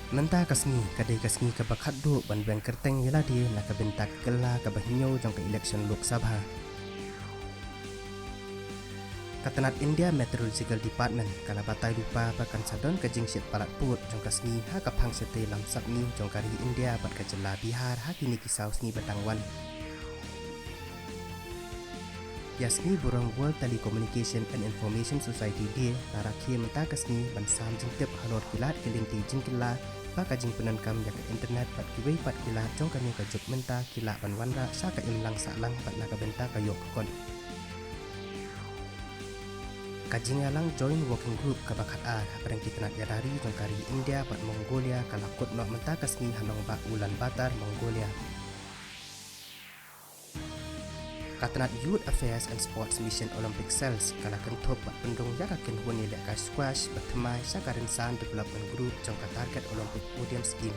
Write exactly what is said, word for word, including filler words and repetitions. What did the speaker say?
Mynta ka sngi ka dei ka sngi kaba khatduh ban weng kyrteng ïa lade na ka bynta ka kylla kaba hynñiew jong ka election Lok Sabha. Ka tnat India Meteorological Department ka la batai lypa ba kan sa don ka jingshit palat pud jong ka sngi ha ka phang shatei lam sapngi jong ka ri India bad ka jylla Bihar ha kine ki saw sngi ba dang wan. Ïa sngi burom World Telecommunication and Information Society Day la rakhe mynta ka sngi ban sam jingtip halor ki lad ki lynti jingkylla ba ka jingpyndonkam ïa ka internet bad kiwei pat ki lad jong kane ka juk mynta ki lah ban wanrah sha ka imlang sahlang bad na ka bynta ka ïoh ka kot. Ka jingïalang Joint Working Group kaba khatar hapdeng ki tnat ïada ri jong ka ri India bad Mongolia ka la kut noh mynta ka sngi ha nongbah Ulaanbaatar, Mongolia. Ka tnat Youth Affairs and Sports Mission Olympic Cells ka la kynthup bad pynrung ïa ka kynhun ïalehkai squash ba thymmai sha ka Rynsan Development Group jong ka Target Olympic Podium Scheme.